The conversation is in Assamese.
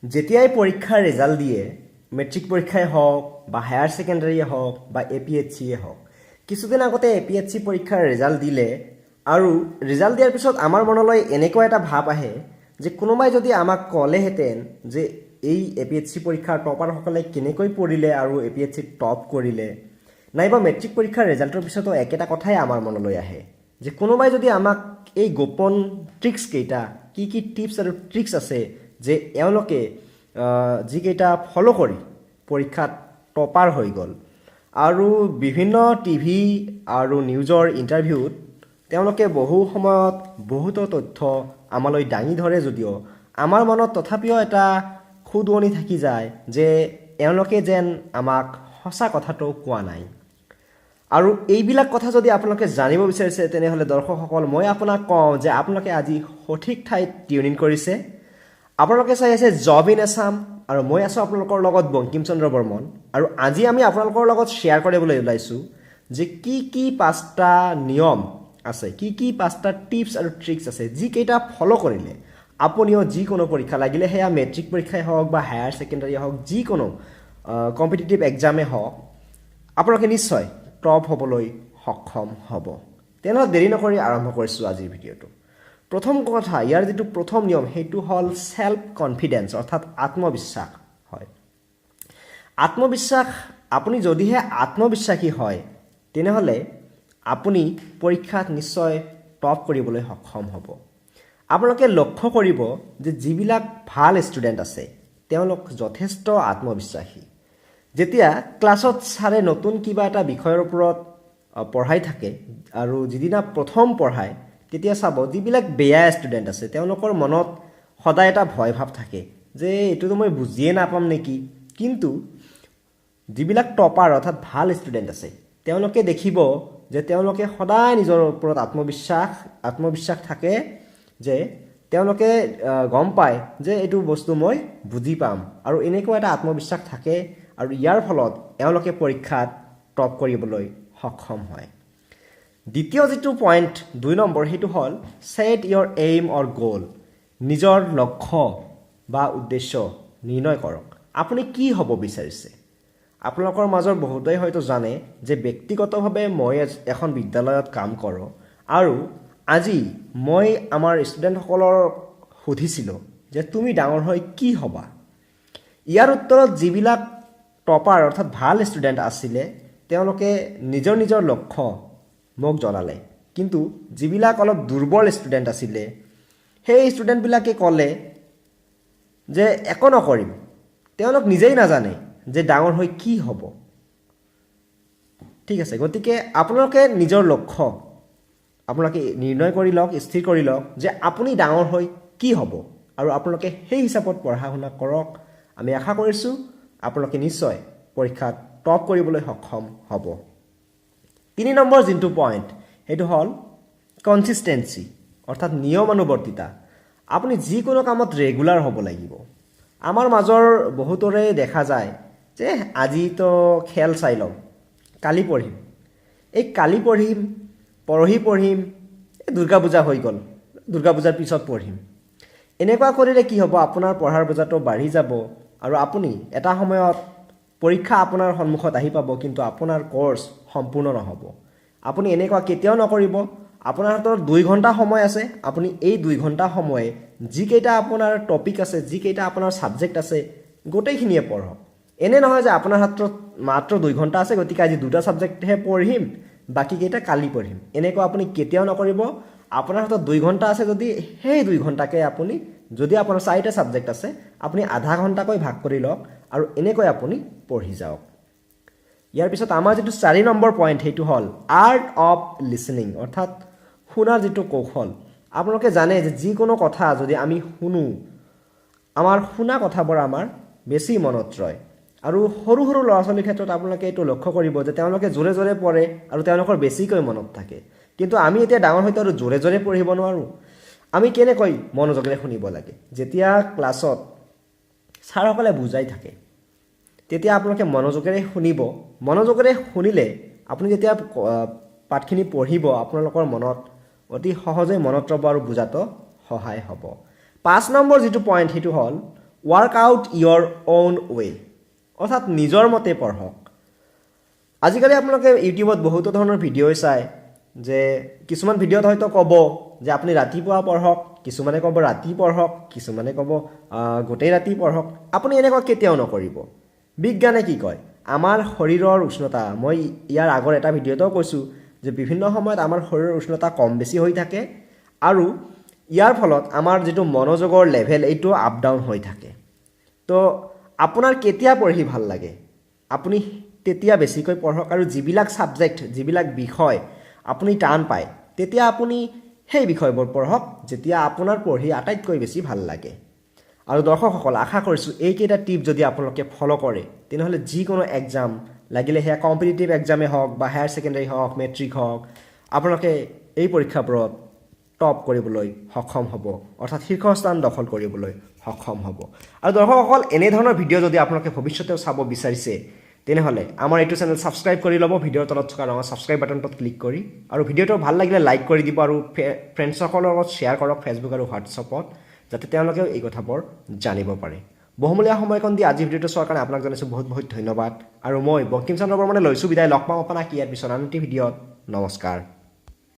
যেতিয়াই পৰীক্ষাৰ ৰিজাল্ট দিয়ে, মেট্ৰিক পৰীক্ষাই হওক বা হায়াৰ ছেকেণ্ডাৰীয়ে হওক বা এপিএছচিয়ে হওক, কিছুদিন আগতে এপিএছচি পৰীক্ষাৰ ৰিজাল্ট দিলে আৰু ৰিজাল্ট দিয়াৰ পিছত আমাৰ মনলৈ এনেকুৱা এটা ভাৱ আহে যে কোনোবাই যদি আমাক ক'লেহেঁতেন যে এই এপিএছচি পৰীক্ষাৰ টপাৰসকলে কেনেকৈ পঢ়িলে আৰু এপিএছচিত টপ কৰিলে, নাইবা মেট্ৰিক পৰীক্ষাৰ ৰিজাল্টৰ পিছতো একেটা কথাই আমাৰ মনলৈ আহে যে কোনোবাই যদি আমাক এই গোপন ট্ৰিক্স কেইটা, কি কি টিপছ আৰু ট্ৰিক্স আছে যে এওঁলোকে যিকেইটা ফ'ল' কৰি পৰীক্ষাত টপাৰ হৈ গ'ল। আৰু বিভিন্ন টিভি আৰু নিউজৰ ইণ্টাৰভিউত তেওঁলোকে বহু সময়ত বহুতো তথ্য আমালৈ দাঙি ধৰে যদিও আমাৰ মনত তথাপিও এটা খুদুৱনি থাকি যায় যে এওঁলোকে যেন আমাক সঁচা কথাটো কোৱা নাই। আৰু এইবিলাক কথা যদি আপোনালোকে জানিব বিচাৰিছে, তেনেহ'লে দৰ্শকসকল, মই আপোনাক কওঁ যে আপোনালোকে আজি সঠিক ঠাইত টিউন ইন কৰিছে। আপোনালোকে চাই আছে জব ইন আছাম আৰু মই আছোঁ আপোনালোকৰ লগত বংকিম চন্দ্ৰ বৰ্মন। আৰু আজি আমি আপোনালোকৰ লগত শ্বেয়াৰ কৰিবলৈ ওলাইছোঁ যে কি কি পাঁচটা নিয়ম আছে, কি কি পাঁচটা টিপছ আৰু ট্ৰিক্স আছে, যিকেইটা ফ'ল' কৰিলে আপুনিও যিকোনো পৰীক্ষা, লাগিলে সেয়া মেট্ৰিক পৰীক্ষাই হওক বা হায়াৰ ছেকেণ্ডাৰী হওক, যিকোনো কম্পিটিটিভ এক্সামেই হওক, আপোনালোকে নিশ্চয় টপ হ'বলৈ সক্ষম হ'ব। তেনেহ'লে দেৰি নকৰি আৰম্ভ কৰিছোঁ আজিৰ ভিডিঅ'টো। প্ৰথম কথা, ইয়াৰ যিটো প্ৰথম নিয়ম সেইটো হ'ল চেল্ফ কনফিডেঞ্চ, অৰ্থাৎ আত্মবিশ্বাস হয়। আত্মবিশ্বাস, আপুনি যদিহে আত্মবিশ্বাসী হয়, তেনেহ'লে আপুনি পৰীক্ষাত নিশ্চয় টপ কৰিবলৈ সক্ষম হ'ব। আপোনালোকে লক্ষ্য কৰিব যে যিবিলাক ভাল ষ্টুডেণ্ট আছে, তেওঁলোক যথেষ্ট আত্মবিশ্বাসী। যেতিয়া ক্লাছত ছাৰে নতুন কিবা এটা বিষয়ৰ ওপৰত পঢ়াই থাকে আৰু যিদিনা প্ৰথম পঢ়ায়, তেতিয়া চাব যিবিলাক বেয়া ষ্টুডেণ্ট আছে, তেওঁলোকৰ মনত সদায় এটা ভয় ভাৱ থাকে যে এইটোতো মই বুজিয়ে নাপাম নেকি। কিন্তু যিবিলাক টপাৰ, অৰ্থাৎ ভাল ষ্টুডেণ্ট আছে, তেওঁলোকে দেখিব যে তেওঁলোকে সদায় নিজৰ ওপৰত আত্মবিশ্বাস থাকে যে তেওঁলোকে গম পায় যে এইটো বস্তু মই বুজি পাম আৰু এনেকুৱা এটা আত্মবিশ্বাস থাকে আৰু ইয়াৰ ফলত এওঁলোকে পৰীক্ষাত টপ কৰিবলৈ সক্ষম হয়। দ্বিতীয় যিটো পইণ্ট, 2 নম্বৰ, সেইটো হ'ল set your aim or goal। নিজৰ লক্ষ্য বা উদ্দেশ্য নিৰ্ণয় কৰক। আপুনি কি হ'ব বিচাৰিছে? আপোনালোকৰ মাজৰ বহুতেই হয়তো জানে যে ব্যক্তিগতভাৱে মই এখন বিদ্যালয়ত কাম কৰোঁ আৰু আজি মই আমাৰ ষ্টুডেণ্টসকলক সুধিছিলোঁ যে তুমি ডাঙৰ হৈ কি হ'বা? ইয়াৰ উত্তৰত যিবিলাক টপাৰ, অৰ্থাৎ ভাল ষ্টুডেণ্ট আছিলে, তেওঁলোকে নিজৰ নিজৰ লক্ষ্য মোক জনালে। কিন্তু যিবিলাক অলপ দুৰ্বল ষ্টুডেণ্ট আছিলে, সেই ষ্টুডেণ্টবিলাকে ক'লে যে একো নকৰিম। তেওঁলোক নিজেই নাজানে যে ডাঙৰ হৈ কি হ'ব। ঠিক আছে, গতিকে আপোনালোকে নিজৰ লক্ষ্য আপোনালোকে নিৰ্ণয় কৰি লওক, স্থিৰ কৰি লওক যে আপুনি ডাঙৰ হৈ কি হ'ব আৰু আপোনালোকে সেই হিচাপত পঢ়া শুনা কৰক। আমি আশা কৰিছোঁ আপোনালোকে নিশ্চয় পৰীক্ষাত টপ কৰিবলৈ সক্ষম হ'ব। 3 নম্বৰ যোনটো পইণ্ট, সেইটো হ'ল কনচিষ্টেঞ্চি, অৰ্থাৎ নিয়মানুৱৰ্তিতা। আপুনি যিকোনো কামত ৰেগুলাৰ হ'ব লাগিব। আমাৰ মাজৰ বহুতৰে দেখা যায় যে আজিতো খেল চাই লওঁ, কালি পঢ়িম। এই কালি পঢ়িম, পৰহি পঢ়িম, এই দুৰ্গা পূজা হৈ গ'ল, দুৰ্গা পূজাৰ পিছত পঢ়িম। এনেকুৱা কৰিলে কি হ'ব? আপোনাৰ পঢ়াৰ বোজাটো বাঢ়ি যাব আৰু আপুনি এটা সময়ত পৰীক্ষা আপোনাৰ সন্মুখত আহি পাব, কিন্তু আপোনাৰ কৰ্চ সম্পূৰ্ণ নহ'ব। আপুনি এনেকুৱা কেতিয়াও নকৰিব। আপোনাৰ হাতত 2 ঘণ্টা সময় আছে। আপুনি এই 2 ঘণ্টা সময়ে যিকেইটা আপোনাৰ টপিক আছে, যিকেইটা আপোনাৰ ছাবজেক্ট আছে, গোটেইখিনিয়ে পঢ়ক। এনে নহয় যে আপোনাৰ হাতত মাত্ৰ 2 ঘণ্টা আছে, গতিকে আজি দুটা ছাবজেক্টহে পঢ়িম, বাকীকেইটা কালি পঢ়িম। এনেকুৱা আপুনি কেতিয়াও নকৰিব। আপোনাৰ হাতত 2 ঘণ্টা আছে যদি, সেই 2 ঘণ্টাকে আপুনি, যদি আপোনাৰ চাৰিটা ছাবজেক্ট আছে, আপুনি আধা ঘণ্টাকৈ ভাগ কৰি লওক আৰু এনেকৈ আপুনি পঢ়ি যাওক। ইয়াৰ পিছত আমাৰ যিটো 4 নম্বৰ পইণ্ট, সেইটো হ'ল আৰ্ট অফ লিচনিং, অৰ্থাৎ শুনাৰ যিটো কৌশল। আপোনালোকে জানে যে যিকোনো কথা যদি আমি শুনো, আমাৰ শুনা কথাবোৰ আমাৰ বেছি মনত ৰয়। আৰু সৰু সৰু ল'ৰা ছোৱালীৰ ক্ষেত্ৰত আপোনালোকে এইটো লক্ষ্য কৰিব যে তেওঁলোকে জোৰে জোৰে পঢ়ে আৰু তেওঁলোকৰ বেছিকৈ মনত থাকে। কিন্তু আমি এতিয়া ডাঙৰ হয়তো আৰু জোৰে জোৰে পঢ়িব নোৱাৰোঁ। আমি কেনেকৈ মনোযোগেৰে শুনিব লাগে? যেতিয়া ক্লাছত ছাৰসকলে বুজাই থাকে, তেতিয়া আপোনালোকে মনোযোগেৰে শুনিব। মনোযোগেৰে শুনিলে আপুনি যেতিয়া পাঠখিনি পঢ়িব, আপোনালোকৰ মনত অতি সহজে মনত ৰ'ব আৰু বুজাতো সহায় হ'ব। 5 নম্বৰ যিটো পইণ্ট, সেইটো হ'ল Work out your own way, অৰ্থাৎ নিজৰ মতে পঢ়ক। আজিকালি আপোনালোকে ইউটিউবত বহুতো ধৰণৰ ভিডিঅ' চায়, যে কিছুমান ভিডিঅ'ত হয়তো ক'ব যে আপুনি ৰাতিপুৱা পঢ়ক, কিছুমানে ক'ব ৰাতি পঢ়ক, কিছুমানে ক'ব গোটেই ৰাতি পঢ়ক। আপুনি এনেকুৱা কেতিয়াও নকৰিব। বিজ্ঞানে কি কয়, আমাৰ শৰীৰৰ উষ্ণতা, মই ইয়াৰ আগৰ এটা ভিডিঅ'তেও কৈছোঁ যে বিভিন্ন সময়ত আমাৰ শৰীৰৰ উষ্ণতা কম বেছি হৈ থাকে আৰু ইয়াৰ ফলত আমাৰ যিটো মনোযোগৰ লেভেল এইটো আপ ডাউন হৈ থাকে। তো আপোনাৰ কেতিয়া পঢ়ি ভাল লাগে আপুনি তেতিয়া বেছিকৈ পঢ়ক, আৰু যিবিলাক ছাবজেক্ট, যিবিলাক বিষয় আপুনি টান পায় তেতিয়া আপুনি সেই বিষয়বোৰ পঢ়ক যেতিয়া আপোনাৰ পঢ়ি আটাইতকৈ বেছি ভাল লাগে। আৰু দৰ্শকসকল, আশা কৰিছোঁ এইকেইটা টিপ যদি আপোনালোকে ফ'ল' কৰে তেনেহ'লে যিকোনো এক্সাম, লাগিলে সেয়া কম্পিটিটিভ এক্সামেই হওক বা হায়াৰ ছেকেণ্ডেৰী হওক, মেট্ৰিক হওক, আপোনালোকে এই পৰীক্ষাবোৰত টপ কৰিবলৈ সক্ষম হ'ব, অৰ্থাৎ শীৰ্ষস্থান দখল কৰিবলৈ সক্ষম হ'ব। আৰু দৰ্শকসকল, এনেধৰণৰ ভিডিঅ' যদি আপোনালোকে ভৱিষ্যতেও চাব বিচাৰিছে তেনেহ'লে আমাৰ এইটো চেনেল ছাবস্ক্ৰাইব কৰি ল'ব, ভিডিঅ'ৰ তলত থকা ৰঙা ছাবস্ক্ৰাইব বাটনটোত ক্লিক কৰি, আৰু ভিডিঅ'টো ভাল লাগিলে লাইক কৰি দিব আৰু ফ্ৰেণ্ডছসকলৰ লগত শ্বেয়াৰ কৰক ফেচবুক আৰু হোৱাটছএপত, যাতে তেওঁলোকেও এই কথাবোৰ জানিব পাৰে। বহুমূলীয়া সময়কণ দি আজি ভিডিঅ'টো চোৱাৰ কাৰণে আপোনাক জনাইছোঁ বহুত বহুত ধন্যবাদ। আৰু মই বংকিম চন্দ্ৰ বৰ্মনে লৈছোঁ বিদায়, লগ পাম আপোনাক ইয়াৰ পিছত আন এটি ভিডিঅ'ত। নমস্কাৰ।